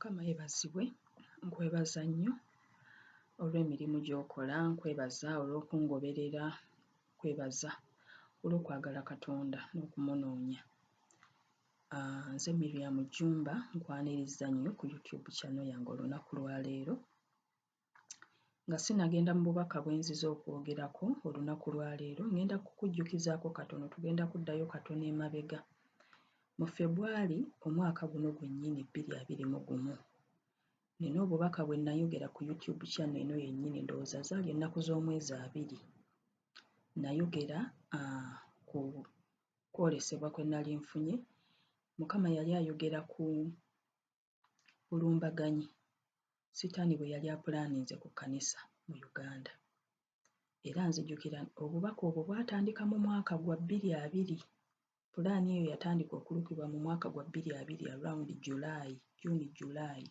Mukama yeebazibwe, nkwebaza nnyo olw'emirimu gy'okola, nkwebaza olw'okungoberera, nkwebaza olw'okwagala Katonda n'okumunoonya. Nze Miriam Jjumba nkwanirizza nnyo ku YouTube channel yange olunaku lwa leero. Nga sinnagenda mu bubaka bwe nzize okwogerako olunaku lwa leero, ŋŋenda kukujjukizaako katono, tugenda kuddayo katono emabega. Mu February omwaka guno gwennyini 2021, nnina obubaka bwe nnayogera ku YouTube channel eno yennyini, ndowooza zaali ennaku z'omwezi 20. Nayogera ku kwolesebwa kwe nnali nfunye. Mukama yali ayogera ku bulumbaganyi Sitaani bwe yali apulaaninze ku kkanisa mu Uganda. Era nzijukira obubaka obwo bwatandika mu mwaka gwa 2020. Pulaani eyo yatandika okulukibwa mu mwaka gwa 2020 around July, June, July.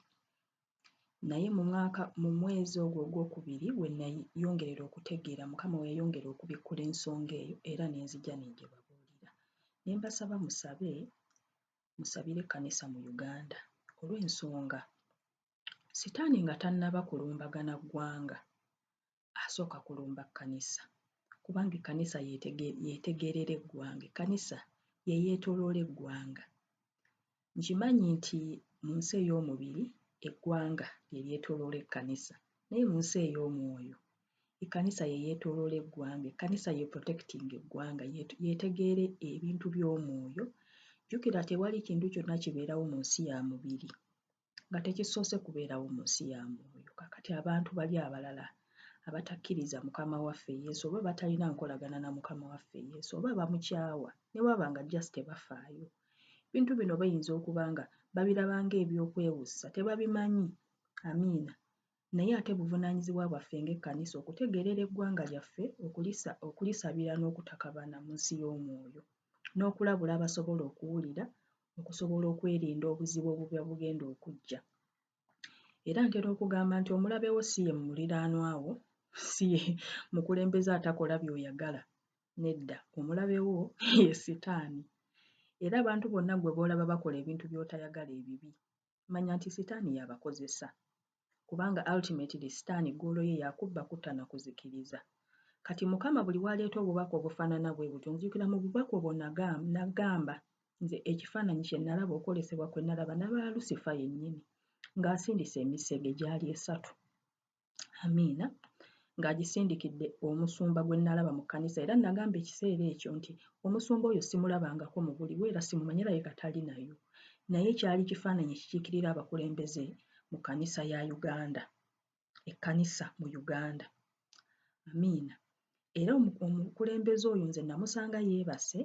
Naye mu mwaka mu mwezi ogwo ogwokubiri we nayongerera okutegeera, Mukama we yayongera okubikkula ensonga eyo era ne nzija ne ngibabuulira. Ne mbasaba musabe, musabire ekkanisa mu Uganda olw'ensonga Sitaani nga tannaba kulumbagana ggwanga, asooka kulumba kkanisa kubanga ekkanisa yeetegerera eggwanga, ekkanisa ye yeetooloola eggwanga. Nkimanyi nti mu nsi ey'omubiri eggwanga lye lyetooloola ekkanisa, naye mu nsi ey'omwoyo ekkanisa ye yeetooloola eggwanga, ekkanisa ye protectinga eggwanga, yeetegeera ebintu by'omwoyo. Jjukira tewali kintu kyonna kibeerawo mu nsi ya mubiri nga tekisoose kubeerawo mu nsi ya mwoyo. Kaakati abantu bali abalala abatakkiriza Mukama waffe Yesu oba batalina nkolagana na Mukama waffe Yesu oba bamukyawa ne bw'aba nga just tebafaayo, ebintu bino bayinza okuba nga babiraba ng'ebyokwewussa, tebabimanyi. Amiina. Naye ate buvunaanyizibwa bwaffe ng'ekkanisa okutegeerera eggwanga lyaffe, okulisa okulisabira n'okutakabana mu nsi y'omwoyo n'okulabula abasobola okuwulira okusobola okwerinda obuzibu obuba bugenda okujja. Era ntera okugamba nti omulabe wo si ye muliraanwa wo, si ye mukulembeze atakola by'oyagala. Nedda, omulabe wo ye Sitaani. Era abantu bonna ggwe b'olaba bakola ebintu by'otayagala ebibi, manya nti Sitaani y'abakozesa. Kubanga ultimately Sitaani ggoolo ye ya kubba, kutta na kuzikiriza. Kati Mukama buli w'aleeta obubaka obufaanana bwe butyo, nzijukira mu bubaka obwo nagamba nze ekifaananyi kye nalaba, okwolesebwa kwe nalaba, nalaba Lucifer yennyini ng'asindise emisege gyali esatu. Amiina. Ng'agisindikidde omusumba gwe nalaba mu kkanisa era nagamba ekiseera ekyo nti omusumba oyo simulabangako mu buliwo era simumanyi alabika tali nayo. Naye kyali kifaananyi ekikiikirira abakulembeze mu kkanisa ya Uganda, ekkanisa mu Uganda. Amiina. Era omukulembeze oyo nze namusanga yeebase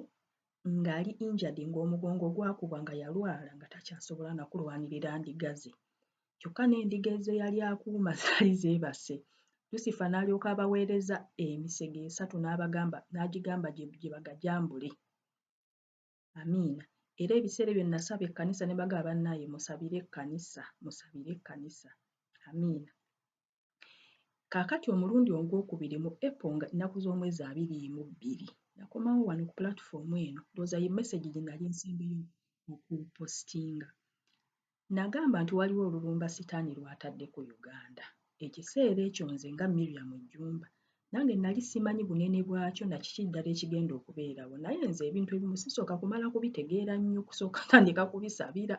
ng'ali injured ng'omugongo gwakubwa nga yalwala nga takyasobola na kulwanirira ndiga ze. Kyokka n'endiga ze yali akuuma zaali zeebase. Lucifer n'alyoka abaweereza emisege esatu n'abagamba n'agigamba gye bagajambule. Amiina. Era ebiseera ebyo nasaba ekkanisa ne mbagamba bannaaye musabire ekkanisa, musabire ekkanisa. Amiina. Kaakati omulundi ogwokubiri mu April nga ennaku z'omwezi 22 nakomawo wano ku platform eno, ndowooza ye message gye nali nsembeyo okupositinga. Nagamba nti waliwo olulumba Sitaani lw'atadde ku Uganda. Ekiseera ekyo nze nga Miriam Jjumba nange nali simanyi bunene bwakyo na kiki ddala ekigenda okubeerawo naye nze ebintu ebimu sisooka kumala kubitegeera nnyo kusooka ntandika kubisabira.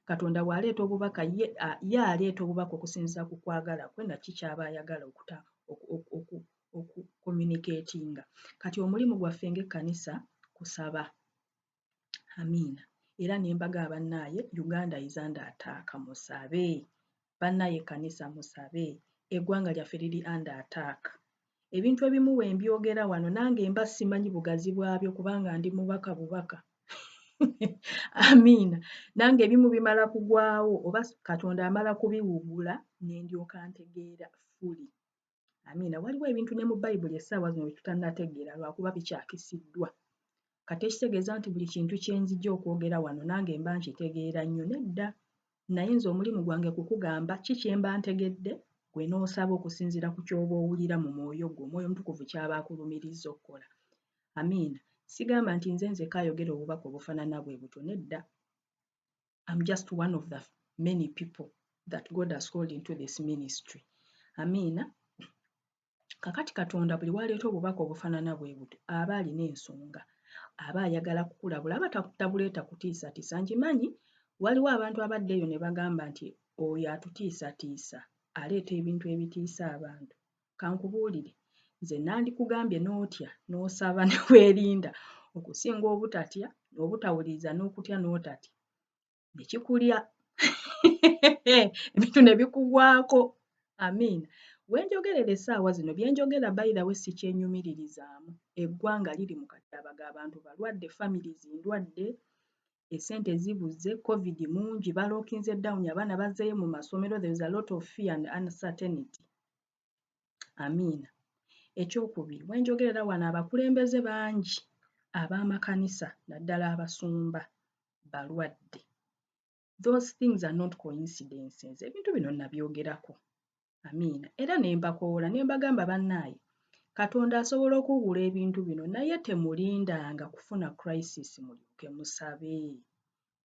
Katonda bw'aleeta obubaka ye ye aleeta obubaka okusinziira ku kwagala kwe na ki ky'aba ayagala okuta okucommunicatinga. Kati omulimu gwaffe ng'ekkanisa kusaba. Amiina. Era ne mbagamba bannaaye Uganda is under attack musabe. Bannaaye ekkanisa musabe. Eggwanga lyaffe liri under attack. Ebintu ebimu we mbyogera wano nange mba simanyi bugazi bwabyo kubanga ndi mubaka bubaka. Amiina. Nange ebimu bimala kugwawo oba Katonda amala kubiwugula ne ndyoka ntegeera fully. Amiina. Waliwo ebintu ne mu Bayibuli essaawa zino bye tutannategeera lwakuba bikyakisiddwa. Kati ekitegeeza nti buli kintu kye nzija okwogera wano nange mba nkitegeera nnyo nedda. Naye nze omulimu gwange kukugamba ki kye mba ntegedde ggwe n'osaba okusinziira ku ky'oba owulira mu mwoyo gwo, Omwoyo Omutukuvu ky'aba akulumiriza okukola. Amiina. Sigamba nti nze nzekka ayogera obubaka obufaanana bwe butyo nedda. I'm just one of the many people that God has called into this ministry. Amiina. Kakati Katonda buli waleeta obubaka obufaanana bwe butyo aba alina ensonga, aba ayagala kukulabula, aba tabuleeta kutiisatiisa. Nkimanyi waliwo abantu abadda eyo ne bagamba nti oyo atutiisatiisa, aleeta ebintu ebitiisa abantu. Kankubuulire, nze nandikugambye n'otya n'osaba ne weerinda okusinga obutatya obutawuliriza n'okutya n'otatya ne kikulya ebintu ne bikugwako. Amiina. We njogerera essaawa zino bye njogera, by the way, sikyenyumiririzaamu. Eggwanga liri mu katyabaga, abantu balwadde, families ndwadde, essente zibuze, COVID mungi, balockinze down, abaana bazzeeyo mu masomero. There is a lot of fear and uncertainty. Amiina. Ekyokubiri, we njogerera wano abakulembeze bangi ab'amakanisa naddala abasumba balwadde. Those things are not coincidences. Ebintu bino nabyogerako. Amiina. Era ne mbakoola ne mbagamba, bannaaye, Katonda asobola okuwugula ebintu bino, naye temulindanga kufuna crisis mulyoke musabe.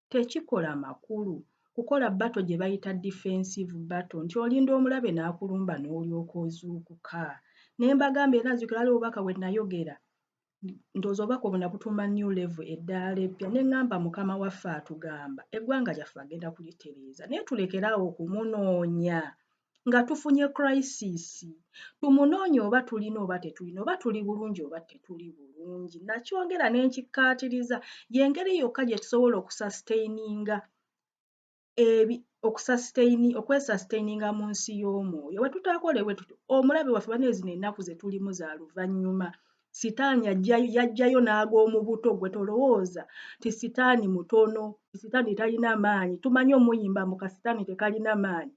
Tekikola makulu kukola battle gye bayita defensive battle, nti olinda omulabe n'akulumba n'olyoka ozuukuka. Ne mbagamba, era nzijukira waliwo obubaka bwe nayogera, ndowooza obubaka obwo nabutuuma New Level, eddaala eppya, ne ŋŋamba Mukama waffe atugamba eggwanga lyaffe agenda kulitereeza, naye tulekere awo okumunoonya nga tufunye crisis. Tumunoonye oba tulina oba tetulina, oba tuli bulungi oba tetuli bulungi. Nakyongera ne nkikkaatiriza, y'engeri yokka gye tusobola okusustaininga okwesustayininga mu nsi y'omwoyo. Bwe tutaakole bwe tutyo, omulabe waffe, bannaye, zino ennaku ze tulimu za luvannyuma. Sitaani yajjayo n'ag'omu buto. Ggwe tolowooza nti sitaani mutono, sitaani talina maanyi. Tumanyi omuyimba mbu kasitaani tekalina maanyi,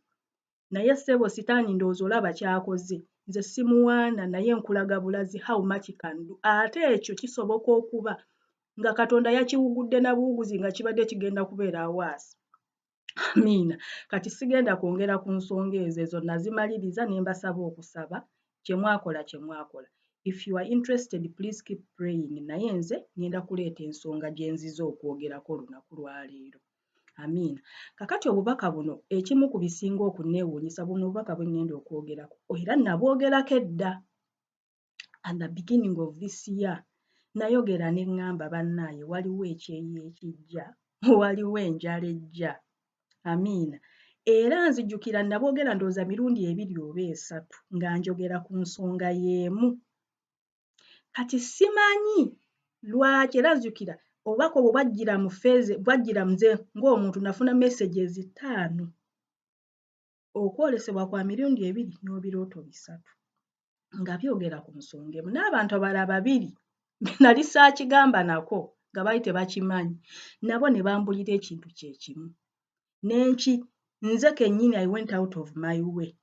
naye ssebo, sitaani ndowooza olaba ky'akoze. Nze simuwaana, naye nkulaga bulazi how much can do. Ate ekyo kisoboka okuba nga Katonda yakiwugudde na buwuguzi nga kibadde kigenda kubeera awaasi. Amiina. Kati sigenda kwongera ku nsonga ezo, ezo nazimaliriza ne mbasaba okusaba. Kye mwakola kye mwakola. If you are interested, please keep praying, naye nze ngenda kuleeta ensonga gye nzize okwogerako olunaku lwaleero. Amiina. Kakati obubaka buno, ekimu ku bisinga okunneewuunyisa, buno obubaka bwe ŋŋenda okwogerako, era nabwogerako edda at the beginning of this year. Nayogera ne ŋŋamba, bannaaye, waliwo ekyeya ekijja, waliwo enjala ejja. Amiina. Era nzijukira nabwogera ndowooza mirundi ebiri oba esatu nga njogera ku nsonga y'emu. Kati simanyi lwaki, era nzijukira obubaka obwo bwajjira mu phase, bwajjira nze ng'omuntu nafuna messages ttaano, okwolesebwa kwa mirundi ebiri n'ebirooto bisatu nga byogera ku nsonga emu, n'abantu abalala babiri nali saakigamba nako nga baali tebakimanyi, nabo ne bambulira ekintu kye kimu. Nenki nze kennyini I went out of my way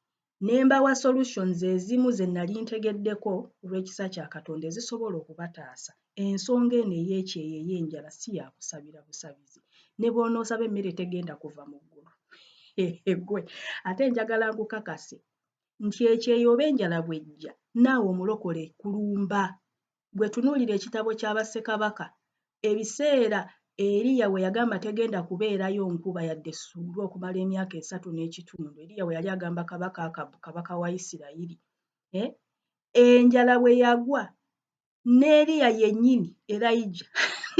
ne mbawa solutions ezimu ze nali ntegeddeko olw'ekisa kya Katonda ezisobola okubataasa. Ensonga eno ey'ekyeya, ey'enjala, si yakusabira busabizi. Ne bw'onoosaba emmere tegenda kuva mu ggulu. Ggwe ate njagala nkukakase nti ekyeya oba enjala bw'ejja, naawe omulokole ekulumba. Gwe tunuulira ekitabo kya Bassekabaka, ebiseera Eriya we yagamba tegenda kubeerayo nkuba yadde essuulwa okumala emyaka esatu n'ekitundu. Eriya we yali agamba Kabaka Akabu, kabaka wa Isirayiri, eh? Enjala bwe yagwa, ne Eriya yennyini, Erayija,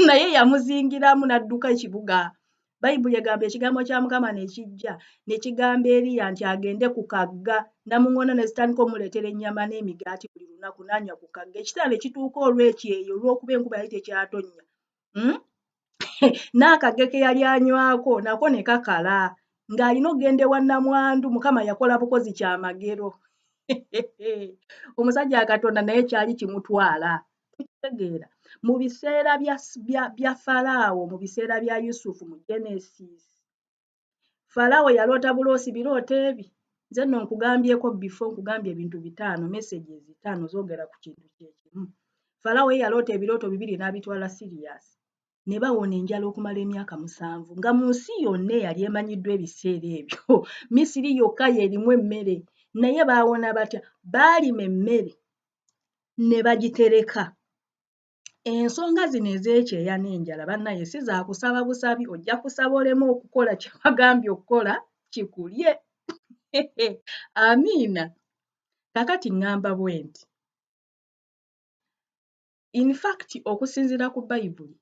naye yamuzingiramu n'adduka ekibuga. Bayibuli egamba ekigambo kya Mukama ne kijja ne kigamba Eriya nti agende ku kagga, namuŋŋoona ne zitandika omuleetera ennyama n'emigaati buli lunaku, n'anywa ku kagga. Ekiseera ne kituuka olw'ekyeyo, olw'okuba enkuba yali tekyatonnya, N'akagga ke yali anywako nako ne kakala, ng'alina okugenda ewa nnamwandu. Mukama yakola bukozi kyamagero. Omusajja wa Katonda naye kyali kimutwala. Tukitegeera mu biseera bya Falaawo, mu biseera bya Yusufu mu Genesis, Falaawo yaloota buloosi birooto ebi. Nze nno nkugambyeko before, nkugambye ebintu bitaano, messages ttaano zoogera ku kintu kye kimu. Falaawo ye yaloota ebirooto bibiri n'abitwala serious, ne bawona enjala okumala emyaka 7, nga mu nsi yonna eyali emanyiddwa ebiseera ebyo Misiri yokka y'erimu emmere. Naye baawona batya? Baalima emmere ne bagitereka. Ensonga zino ez'ekyeya n'enjala bannaye si za kusaba busabi, ojja kusaba oleme okukola kye bagambye okukola kikulye. Amiina. Kaakati ŋŋamba bwe nti, in fact okusinziira ku Bayibuli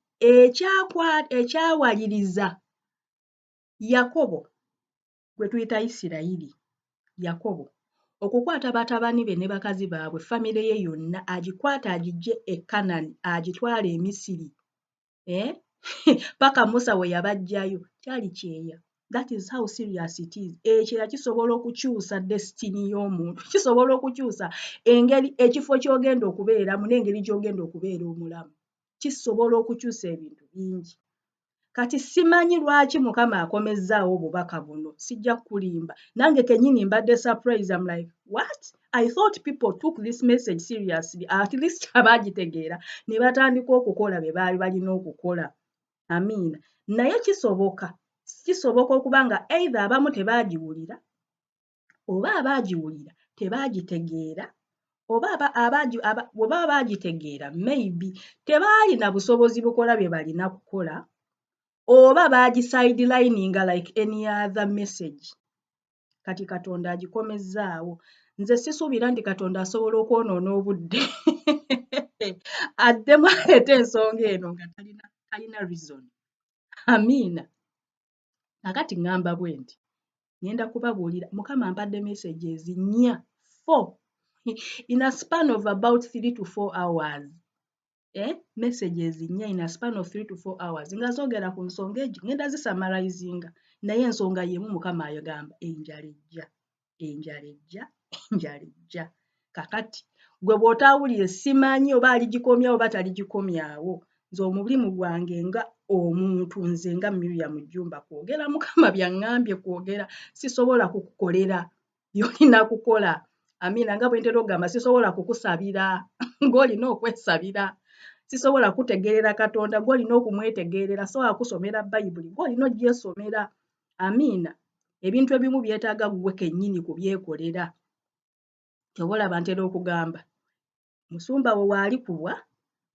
ekyawaliriza Yakobo gwe tuyita Isirayiri, Yakobo okukwata batabani be ne bakazi baabwe, famire ye yonna agikwate agiggye e Kanani agitwale e Misiri, eh? Paka Musa we yabaggyayo kyali kyeya. That is how serious it is. Ekyeya kisobola okukyusa destiny y'omuntu, kisobola okukyusa engeri ekifo ky'ogenda okubeeramu n'engeri gy'ogenda okubeera omulamu. Kisobola okukyusa ebintu bingi. Kati simanyi lwaki Mukama akomezzaawo obubaka buno, sijja kukulimba. Nange kennyini mbadde surprise, I'm like, what? I thought people took this message seriously, at least abaagitegeera ne batandika okukola bye baali balina okukola. Amiina. Naye kisoboka, kisoboka okuba nga either abamu tebaagiwulira oba abaagiwulira tebaagitegeera oba bwe baba baagitegeera maybe tebaalina busobozi bukola bye balina kukola oba baagisidelininga like any other message. Kati Katonda agikomezzaawo. Nze sisuubira nti Katonda asobola okwonoona obudde addemu aleete ensonga eno nga talina reason. Amiina. Kaakati ŋŋamba bwe nti, ŋŋenda kubabuulira Mukama ampadde messages nnya, four in a span of about 3 to 4 hours. Eh? Messages nnya in a span of 3 to 4 hours nga zoogera ku nsonga egi, ŋŋenda zisummarizinga naye ensonga y'emu. Mukama ayogamba enjala ejja, enjala ejja, enjala ejja. Kakati gwe bw'otaawulire simanyi oba aligikomyawo oba taligikomyawo. Nze omulimu gwange nga omuntu, nze nga Miriam Jjumba, kwogera Mukama by'aŋŋambye kwogera. Sisobola kukukolera by'olina kukola. Amiina. Nga bwe ntera okugamba, sisobola kukusabira, ng'olina okwesabira. Sisobola kutegeerera Katonda, gw'olina okumwetegeerera. Sisobola kusomera Bayibuli, gw'olina ogyesomera. Amiina. Ebintu ebimu byetaaga ggwe kennyini kubyekolera. Ky'oba olaba ntera okugamba, musumba wo w'alikubwa,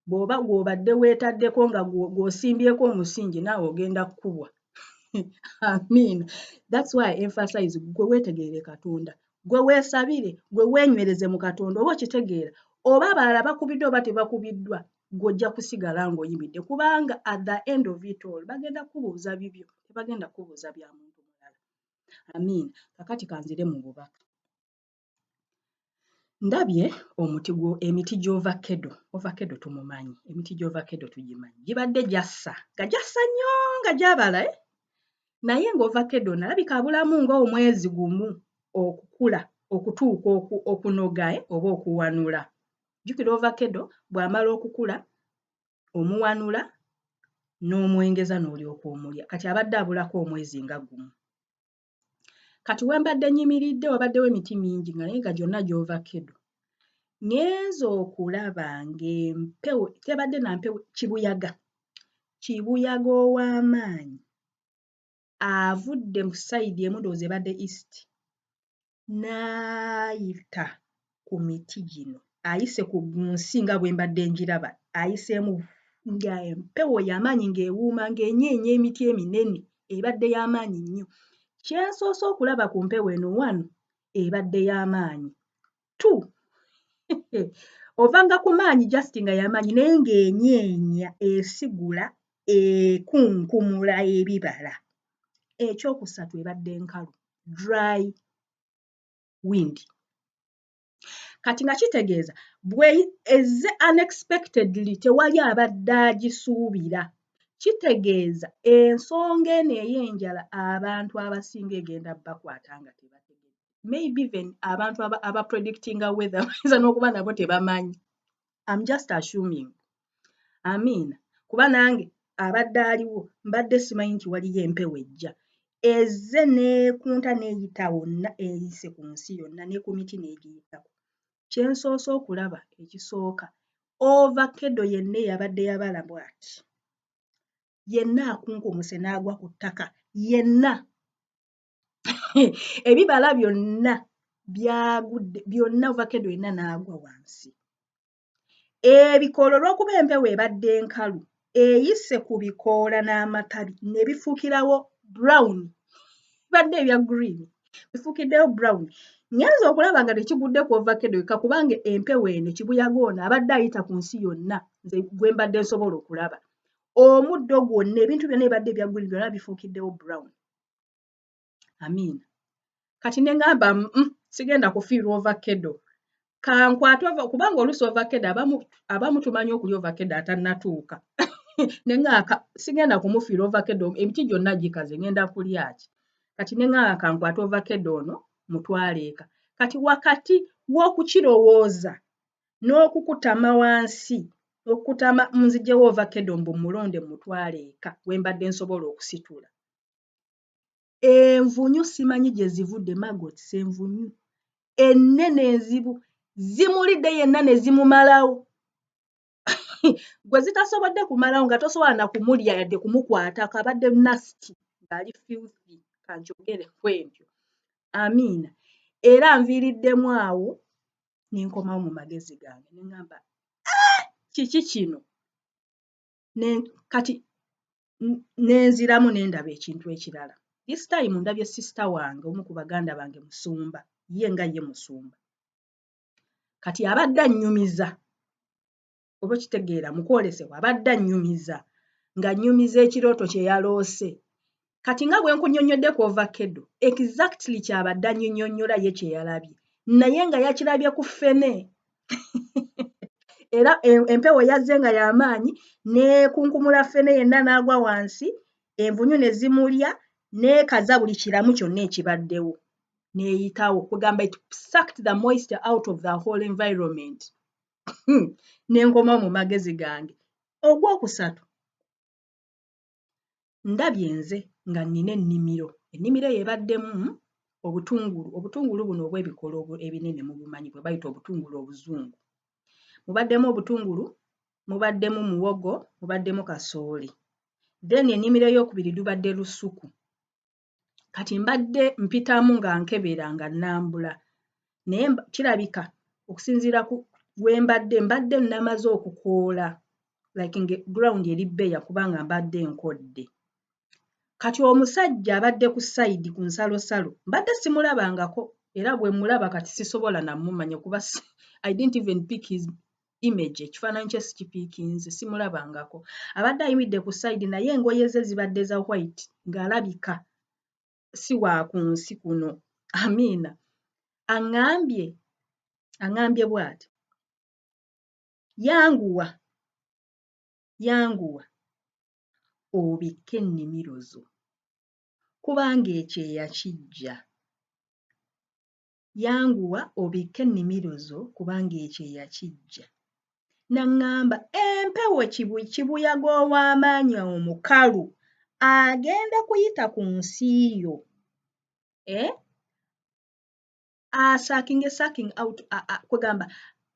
bw'oba gw'obadde weetaddeko nga gw'osimbyeko omusingi, naawe ogenda kkubwa. Amiina. That's why I emphasize, ggwe weetegerere Katonda, ggwe weesabire, ggwe weenywereze mu Katonda. Oba okitegeera, oba abalala bakubiddwa oba tebakubiddwa, ggwe ojja kusigala ng'oyimiridde, kubanga at the end of it all bagenda kukubuuza bibyo, tebagenda kukubuuza bya muntu mulala. Amiina. Kaakati kanzire mu bubaka. Ndabye omuti emiti gy'ovakkedo. Ovakkedo tumumanyi, emiti gy'ovakkedo tugimanyi. Gibadde gyassa, nga gyassa nnyo nga gyabala, eh? Naye ng'ovakkedo ono alabika abulamu ng'omwezi gumu okukula okutuuka okunoga, eh, oba okuwanula. Jjukira ovakkedo bw'amala okukula omuwanula n'omwengeza n'olyoka omulya. Kati abadde abulako omwezi nga gumu. Kati we mbadde nnyimiridde wabaddewo emiti mingi nga naye nga gyonna gy'ovakkedo. Ŋŋenze okulaba ng'empewo, tebadde na mpewo, kibuyaga, kibuyaga ow'amaanyi avudde mu side emu, ndowooza ebadde east, n'ayita ku miti gino, ayise ku nsi nga bwe mbadde ngiraba, ayiseemu ng'empewo y'amaanyi ng'ewuuma ng'enyeenya emiti eminene, ebadde y'amaanyi nnyo. Kye nsoose okulaba ku mpewo eno, one, ebadde y'amaanyi, two, ovanga ku maanyi just nga y'amaanyi naye ng'enyeenya, esigula, ekunkumula ebibala. Ekyokusatu, ebadde nkalu, dry wind. Kati nga kitegeeza bwe ezze unexpectedly, tewali abadde agisuubira. Kitegeeza ensonga eno ey'enjala abantu abasinga egenda bakwata nga tebategedde. Maybe even abantu aba predictinga weather bayinza n'okuba nabo tebamanyi. I'm just assuming. Amiina. Kuba nange abadde aliwo mbadde simanyi nti waliyo empewo ejja. Ezze n'ekunta n'eyita wonna, eyise ku nsi yonna ne ku miti n'egiyitako. Kye nsoose okulaba ekisooka, ovakkedo yenna eyabadde yabala bw'ati, yenna akunkumuse n'agwa ku ttaka yenna. Ebibala byonna byagudde byonna, ovakkedo yenna n'agwa wansi. Ebikoola olw'okuba empewo ebadde nkalu eyise ku bikoola n'amatabi ne bifuukirawo brown, bibadde ebya green bifuukiddewo brown. Ngenze okulaba nga tekigudde ku ovakkedo yekka, kubanga empewo eno kibuyaga ono abadde ayita ku nsi yonna, nze gwe mbadde nsobola okulaba. Omuddo gwonna, ebintu byonna ebibadde ebya green byonna bifuukiddewo brown. Amiina. Kati ne ŋŋamba, sigenda kufiirwa ovakkedo, kankwate, kubanga oluusi ovakkedo abamu tumanyi okulya ovakkedo atannatuuka. Ne ŋŋamba sigenda kumufiirwa ovakkedo, emiti gyonna gikaze, ŋŋenda kulya ki? Kati ne ŋŋamba kankwate ovakkedo ono mutwale eka. Kati wakati w'okukirowooza n'okukutama wansi, okukutama nziggyewo ovakkedo mbu mmulonde mmutwale eka we mbadde nsobola okusitula, envunyu simanyi gye zivudde, maggots, envunyu ennene enzibu zimulidde yenna ne zimumalawo. Gwe zitasobodde kumalawo nga tosobola na kumulya yadde kumukwatako, abadde nasty, ng'ali filthy, kankyogere bwe ntyo. Amiina. Era nviiriddemu awo ne nkomawo mu magezi gange ne ŋŋamba, kiki kino? Kati ne nziramu ne ndaba ekintu ekirala. This time ndabye sister wange, omu ku baganda bange musumba, ye nga ye musumba. Kati abadde annyumiza, oba okitegeera, mu kwolesebwa abadde annyumiza, ng'annyumiza ekirooto kye yaloose. Kati nga bwe nkunnyonnyodde ku ovakkedo, exactly ky'abadde annyinnyonnyola ye kye yalabye, naye nga yakirabye ku ffene. Era empewo yazze nga y'amaanyi n'ekunkumula ffene yenna n'agwa wansi, envunyu ne zimulya, n'ekaza buli kiramu kyonna ekibaddewo n'eyitawo. Kugamba it sucked the moisture out of the whole environment. Ne nkomawo mu magezi gange. Ogwokusatu, ndabye nze nga nnina ennimiro. Ennimiro eyo ebaddemu obutungulu, obutungulu buno obw'ebikoola ebinene mubumanyi, bwe bayita obutungulu obuzungu. Mubaddemu obutungulu, mubaddemu muwogo, mubaddemu kasooli. Then ennimiro eyookubiri lubadde lusuku. Kati mbadde mpitamu nga nkebera nga nnambula, naye kirabika okusinziira ku we mbadde, mbadde namaze okukoola, like nga ground eri bare kubanga mbadde nkodde. Kati omusajja abadde ku side ku nsalosalo mbadde simulabangako, era bwe mmulaba kati sisobola nammumanya kuba I didn't even pick his image, ekifaananyi kye sikipiikinze, simulabangako. Abadde ayimiridde ku side, naye engoye ze zibadde za white, ng'alabika si wa ku nsi kuno. Amiina. Aŋŋambye bw'ati, yanguwa, yanguwa obikke ennimiro zo kubanga ekyeya kijja. Yanguwa obikke ennimiro zo kubanga ekyeya kijja. N'aŋŋamba empewo kibuyaga ow'amaanyi omukalu agenda kuyita ku nsi yo, asuckinge, sucking out, kwegamba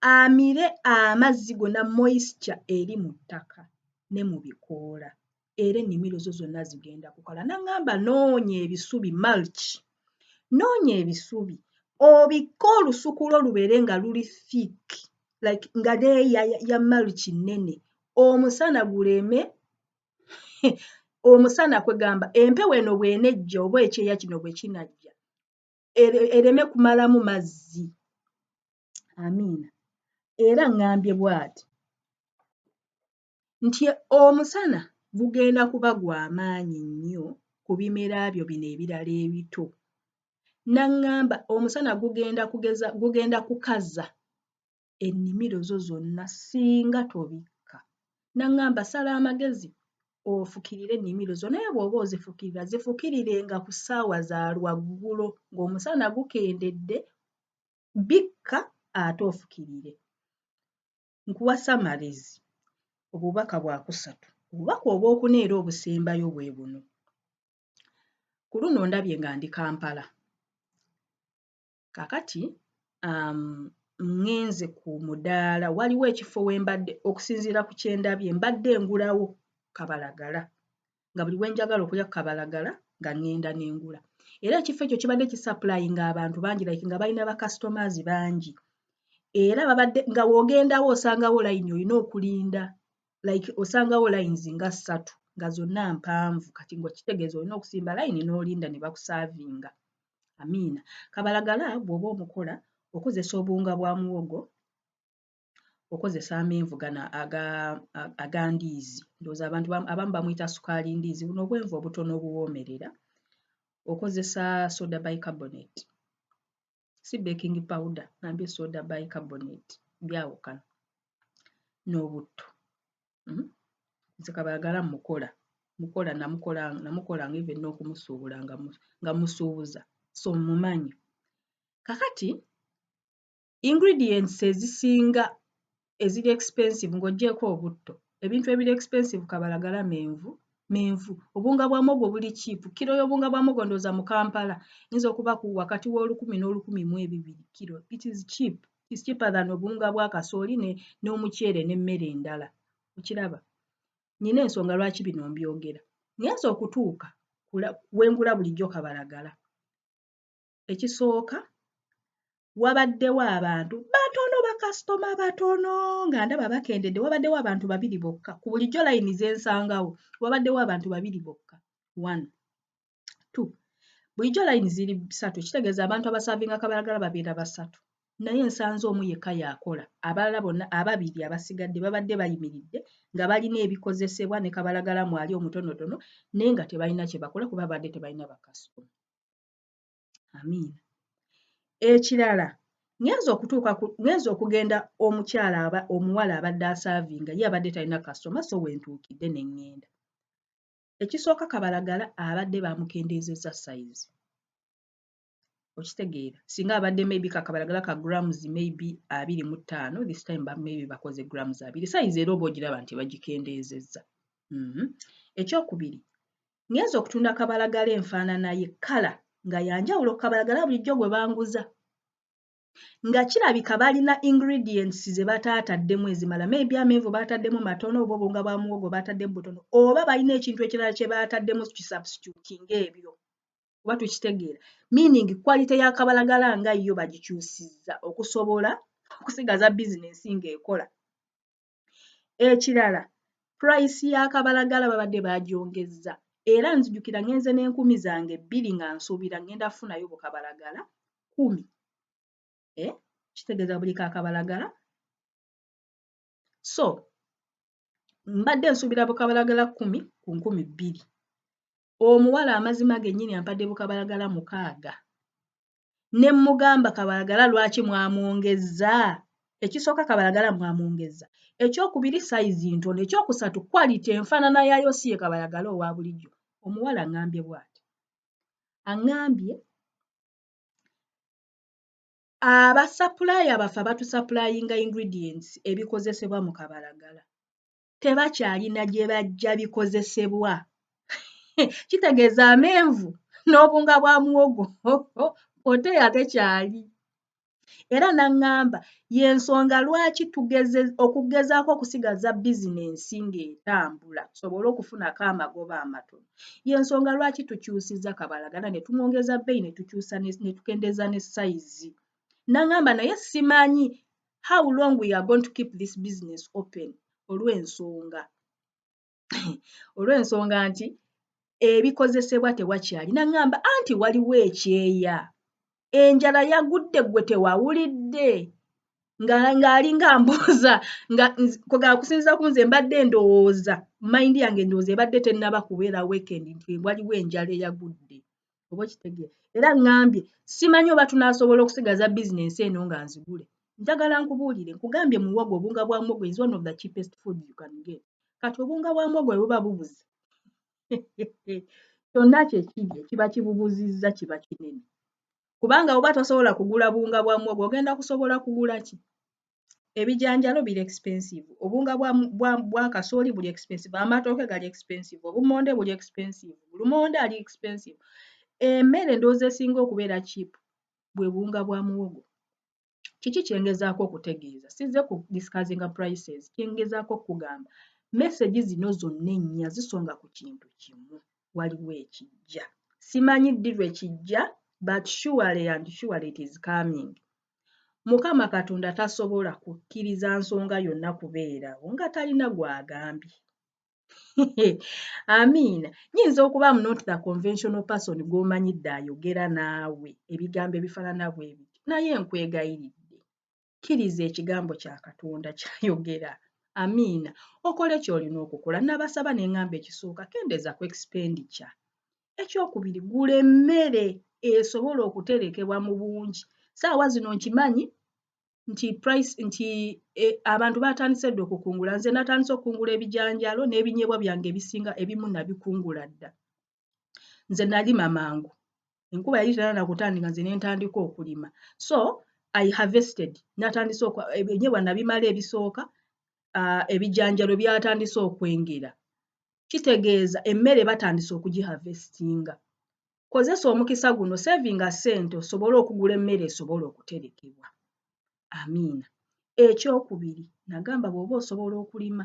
amire amazzi gonna, moisture eri mu ttaka ne mu bikoola, era ennimiro zo zonna zigenda kukala. N'aŋŋamba noonya ebisubi, mulch, noonya ebisubi obikke olusuku lwo lubeere nga luli thick, like nga layer ya mulch nnene, omusana guleme, omusana kwegamba empewo eno bw'enejja oba ekyeya kino bwe kinajja ereme kumalamu mazzi. Amiina. Era ŋŋambye bw'ati nti omusana gugenda kuba gwa maanyi nnyo ku bimera byo bino ebirala ebito. N'aŋŋamba omusana gugenda kugeza gugenda kukaza ennimiro zo zonna singa tobikka. N'aŋŋamba sala amagezi ofukirire ennimiro zo, naye bw'oba ozifukirira, zifukirirenga ku ssaawa za lwaggulo ng'omusana gukendedde, bikka ate ofukirire. Nkuwa summaries, obubaka bwakusatu. Obubaka obwokuna era obusembayo bwe buno. Ku luno ndabye nga ndi Kampala. Kaakati ŋŋenze ku mudaala, waliwo ekifo we mbadde, okusinziira ku kye ndabye mbadde ngulawo kabalagala, nga buli lwe njagala okulya kabalagala nga ŋŋenda ne ngula. Era ekifo ekyo kibadde kisupplyinga abantu bangi, like nga balina ba customers bangi. Era babadde nga w'ogendawo osangawo layini, olina okulinda, like osangawo lines nga ssatu nga zonna mpanvu. Kati ng'okitegeeza olina okusimba layini n'olinda ne bakusaavinga. Amiina. Kabalagala bw'oba omukola, okozesa obuwunga bwa muwogo, okozesa amenvu gano aga ndiizi, ndowooza abantu abamu bamuyita sukaali ndiizi, buno obwenvu obutono obuwoomerera. Okozesa soda bicarbonate, si baking powder, ngambye soda bicarbonate, byawukana, n'obutto. Nze kabalagala mmukola, mukola, namukola, namukolanga even n'okumusuubula nga musuubuza, so mmumanyi. Kakati ingredients ezisinga eziri expensive ng'oggyeeko obutto, ebintu ebiri expensive kabalagala menvu, menvu. Obuwunga bwa muwogo buli cheap. Kiro y'obuwunga bwa muwogo ndowooza mu Kampala eyinza okuba ku wakati w'olukumi n'olukumi mu ebibiri kiro. It is cheap. It's cheaper than obuwunga bwa kasooli n'omuceere n'emmere endala. Okiraba? Nnina ensonga lwaki bino mbyogera. Ngenze okutuuka we ngula bulijjo kabalagala. Ekisooka, wabaddewo abantu batono, bakasitoma batono, nga ndaba bakendedde. Wabaddewo abantu babiri bokka ku bulijjo layini ze nsangawo, wabaddewo abantu babiri bokka. One, two, bulijjo layini ziri ssatu, kitegeeza abantu abasaavinga kabalagala babeera basatu, naye nsanze omu yekka y'akola. Abalala bonna ababiri abasigadde babadde bayimiridde nga balina ebikozesebwa ne kabalagala mwali omutonotono, naye nga tebalina kye bakola kuba babadde tebalina bakasitoma. Amiina. Ekirala, ngenze okutuuka ku ngenze okugenda, omukyala aba omuwala abadde asaavinga ye abadde talina kasitoma, so we ntuukidde ne ŋŋenda. Ekisooka, kabalagala abadde baamukendeezezza sayizi. Okitegeera, singa abadde maybe kakabalagala ka grams maybe 25, this time maybe bakoze grams 20. Sayizi era oba ogiraba nti bagikendeezezza. Ekyokubiri, ngenze okutunda kabalagala, enfaanana ye kkala nga yanjawulo ku kabalagala bulijjo gwe banguza, nga kirabika balina ingredients ze bataataddemu ezimala. Maybe amenvu baataddemu matono, oba obuwunga bwa muwogo baataddemu butono, oba balina ekintu ekirala kye baataddemu kisubstitutinga ebyo, oba tukitegeera, meaning quality ya kabalagala nga yo bagikyusizza okusobola okusigaza bizinensi ng'ekola. Ekirala, price ya kabalagala babadde baagyongezza. Era nzijukira ngenze n'enkumi zange 2 nga nsuubira ngenda kufunayo bukabalagala 10, eh? Kitegeeza buli kakabalagala, so mbadde nsuubira bukabalagala 10 ku 2000. Omuwala amazima gennyini ampadde bukabalagala 6. Ne mmugamba, kabalagala lwaki mwamwongezza? Ekisooka, kabalagala mwamwongezza. Ekyokubiri, sayizi ntono. Ekyokusatu, quality enfaanana yaayo si ye kabalagala owa bulijjo. Omuwala aŋŋambye bw'ati, aŋŋambye abasupplier baffe abatusupplyinga ingredients ebikozesebwa mu kabalagala tebakyalina gye bajja bikozesebwa. Kitegeeza amenvu n'obunga bwa muwogo oteya tekyali. Era n'aŋŋamba y'ensonga lwaki tugeze okugezaako okusigaza bizinensi ng'etambula tusobole okufunako amagoba amatono, y'ensonga lwaki tukyusizza kabalagala ne tumwongeza bbeeyi, ne tukyusa ne tukendeeza ne sayizi. N'aŋŋamba naye simanyi how long we are going to keep this business open, olw'ensonga nti ebikozesebwa tewakyali. N'aŋŋamba anti waliwo ekyeya, enjala yagudde, ggwe tewawulidde? Ng'alinga ambuuza nga okusinziira ku nze mbadde ndowooza, mind yange ndowooza ebadde tennaba kubeera awakened nti waliwo enjala eyagudde, oba okitegeera. Era ŋŋambye simanyi oba tunaasobola okusigaza bizinensi eno nga nzigule. Njagala nkubuulire, nkugambye muwogo, obuwunga bwa muwogo is one of the cheapest food you can get. Kati obuwunga bwa muwogo bwe buba bubuze, kyonna kye kiri ekiba kibubuzizza kiba kinene, kubanga bw'oba tosobola kugula buwunga bwa muwogo, ogenda kusobola kugula ki? Ebijanjaalo biri expensive, obuwunga bwa kasooli buli expensive, amatooke gali expensive, obumonde buli expensive, lumonde ali expensive. Emmere ndowooza esinga okubeera cheap bwe buwunga bwa muwogo. Kiki kye ngezaako okutegeeza? Sizze ku discussinga prices. Kye ngezaako okukugamba, message zino zonna ennya zisonga ku kintu kimu: waliwo ekijja. Simanyi ddi lwe kijja, but surely and surely it is coming. Mukama Katonda tasobola kukkiriza nsonga yonna kubeerawo nga talina gw'agambye. Amiina. Nyinza okuba am not the conventional person gw'omanyidde ayogera naawe ebigambo ebifaanana bwe bityo, naye nkwegayiridde kkiriza ekigambo kya Katonda ky'ayogera. Amiina. Okole ky'olina okukola. Nabasaba ne ŋŋamba ekisooka kendeeza ku expenditure. Ekyokubiri gula emmere esobola okuterekebwa mu bungi. Ssaawa zino nkimanyi nti price nti abantu batandise dda okukungula. Nze natandise okukungula ebijanjaalo n'ebinyeebwa byange ebisinga ebimu nabikungula dda. Nze nalima mangu. Enkuba yali tennaba kutandika nze ne ntandika okulima. So I harvested. Natandise ebinyeebwa nabimala ebisooka, ebijanjaalo byatandise okwengera. Kitegeeza emmere batandise okugiharvestinga. Kozesa omukisa guno savinga ssente osobole okugula emmere esobola okuterekebwa. Amiina. Ekyokubiri nagamba bw'oba osobola okulima,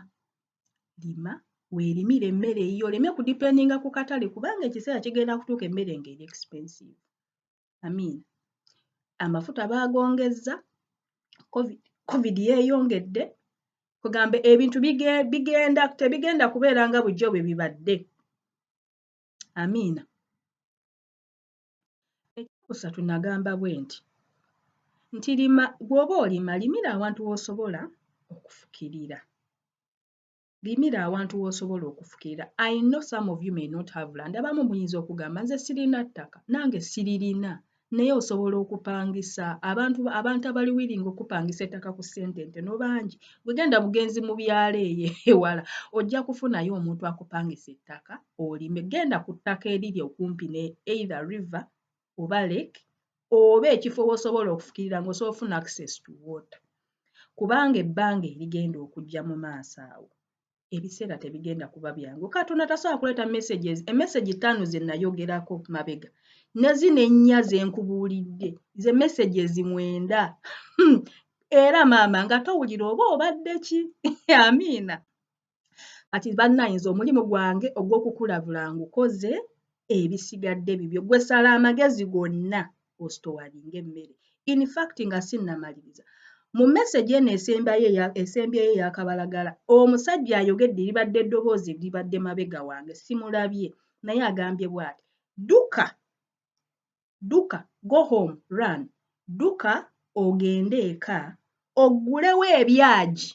lima weerimire emmere eyiyo oleme kudependinga ku katale kubanga ekiseera kigenda kutuuka emmere ng'eri expensive. Amiina. Amafuta baagongezza, COVID yeeyongedde, kugamba ebintu bigenda tebigenda kubeera nga bulijjo bwe bibadde. Amiina. Ekyokusatu nagamba bwe nti nti lima bw'oba olima limira awantu w'osobola okufukirira. Limira awantu w'osobola okufukirira. I know some of you may not have land. Abamu muyinza okugamba nze sirina ttaka, nange siririna. Naye osobola okupangisa abantu abali willing okupangisa ettaka ku ssente entono bangi. Gwe genda bugenzi mu byalo eyo ewala ojja kufunayo omuntu akupangisa ettaka olime. Genda ku ttaka eriri okumpi ne either river oba lake oba ekifo w'osobola okufukirira ng'osobola okufuna access to water. Kubanga ebbanga erigenda okujja mu maaso awo ebiseera tebigenda kuba byangu. Katonda tasobola kuleeta messages, emessage ttaano ze nayogerako mabega ne zino ennya ze nkubuulidde ze messages 9. Era maama nga towulira oba obadde ki? Amiina. Kati bannange nze omulimu gwange ogw'okukulabula ngukoze, ebisigadde bibyo. Gwe sala amagezi gonna ositowalinga emmere. In fact nga sinnamaliriza, mu message eno esembayo esembyeyo ey'akabalagala, omusajja ayogedde libadde eddoboozi libadde mabega wange simulabye naye agambye bw'ati, dduka, dduka, go home, run, dduka ogende eka oggulewo ebyagi,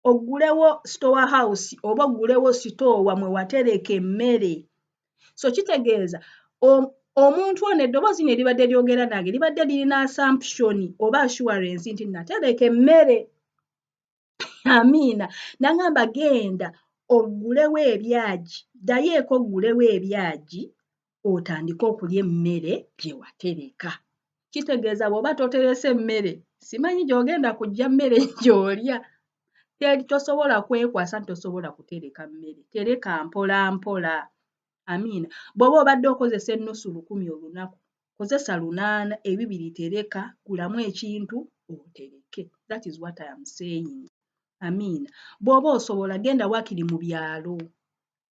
oggulewo store house oba oggulewo sitoowa mwe watereka emmere. So kitegeeza omuntu ono eddoboozi lino eribadde lyogera nange libadde lirina assumption oba assurance nti natereka emmere. Amiina. N'aŋŋamba genda oggulewo ebyagi, ddayo eka oggulewo ebyagi otandike okulya emmere gye watereka. Kitegeeza bw'oba toterese mmere simanyi gy'ogenda kuggya mmere gy'olya. Tosobola kwekwasa nti tosobola kutereka mmere, tereka mpola mpola. Amiina. Bw'oba obadde okozesa ennusu 1,000 olunaku, kozesa 800, ebibiri tereka, gulamu ekintu otereke. That is what I am saying. Amiina. Bw'oba osobola genda waakiri mu byalo.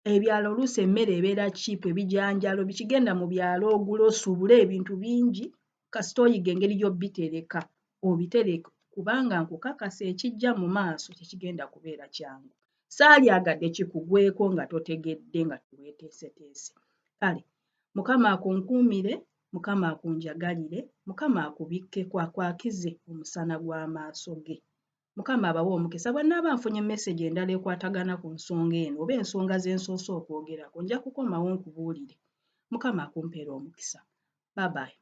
Ebyalo oluusi emmere ebeera cheap, ebijanjaalo biki, genda mu byalo ogule osuubule ebintu bingi kasita oyiga engeri gy'obitereka obitereke kubanga nkukakasa ekijja mu maaso tekigenda kubeera kyangu. Saalyagadde kikugweko nga totegedde nga teweeteeseteese. Kale Mukama akunkuumire, Mukama akunjagalire, Mukama akubikkeko akwakize omusana gw'amaaso ge. Mukama abawe omukisa. Bwe nnaaba nfunye message endala ekwatagana ku nsonga eno oba ensonga ze nsoose okwogerako nja kukomawo nkubuulire. Mukama akumpeere omukisa. Bye bye.